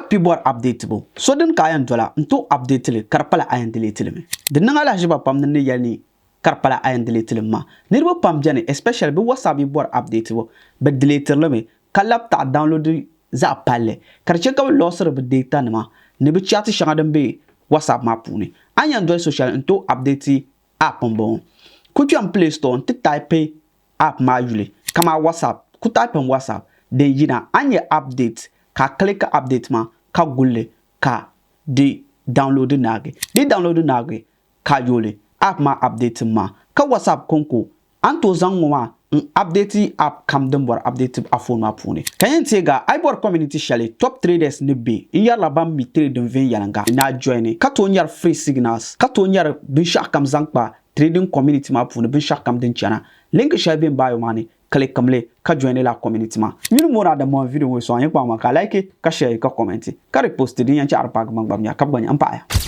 WhatsApp yi bɔri update bo, so dini ka a yɛn dola n-tooi update li ka di pala a yɛn delete li mi? Di niŋ alahiʒiba pam ni n ni yɛli ni ka di pala a yɛn delete li mi maa. Niriba pam beni especially bɛ WhatsApp yi bɔri update bo, bɛ deletiri li mi ka labi taɣi download zaɣ palli ka di chɛ ka bɛ lɔsiri bɛ data nima ni bɛ chat shɛŋa din be WhatsApp maa puuni. A ni yɛn doli so shɛli n-tooi update app m-bɔŋɔ. Ku kpɛm Play Store nti type app maa yuli kaman WhatsApp, ku type WhatsApp din yina a ni nya update ka a click update maa ka guli li ka di download naagi. Di yi download naagi ka a yooli app maa update maa ka WhatsApp kɔŋko a ni tooi zaŋ ŋɔ maa n update app kam din bɔri update a phone maa puuni. Ka yɛn teegi a, a yi bɔri community shɛli top traders ni be n yɛrila ban mi trading viɛnyɛliŋga ni a joini ka tooi nyari free signals ka tooi nyari binshɛɣu kam zaŋ kpa trading community maa puuni binshɛɣu kam din chana. Link shɛli be n bio maa ni, click li ka joini lala community maa. Nyini moon Adamu video ŋɔ sɔŋ n kpaŋ ma ka like ka share ka comment ka repost din yɛn chaɣiri paagi man gba nya ka bɛ gba nya m paɣiya.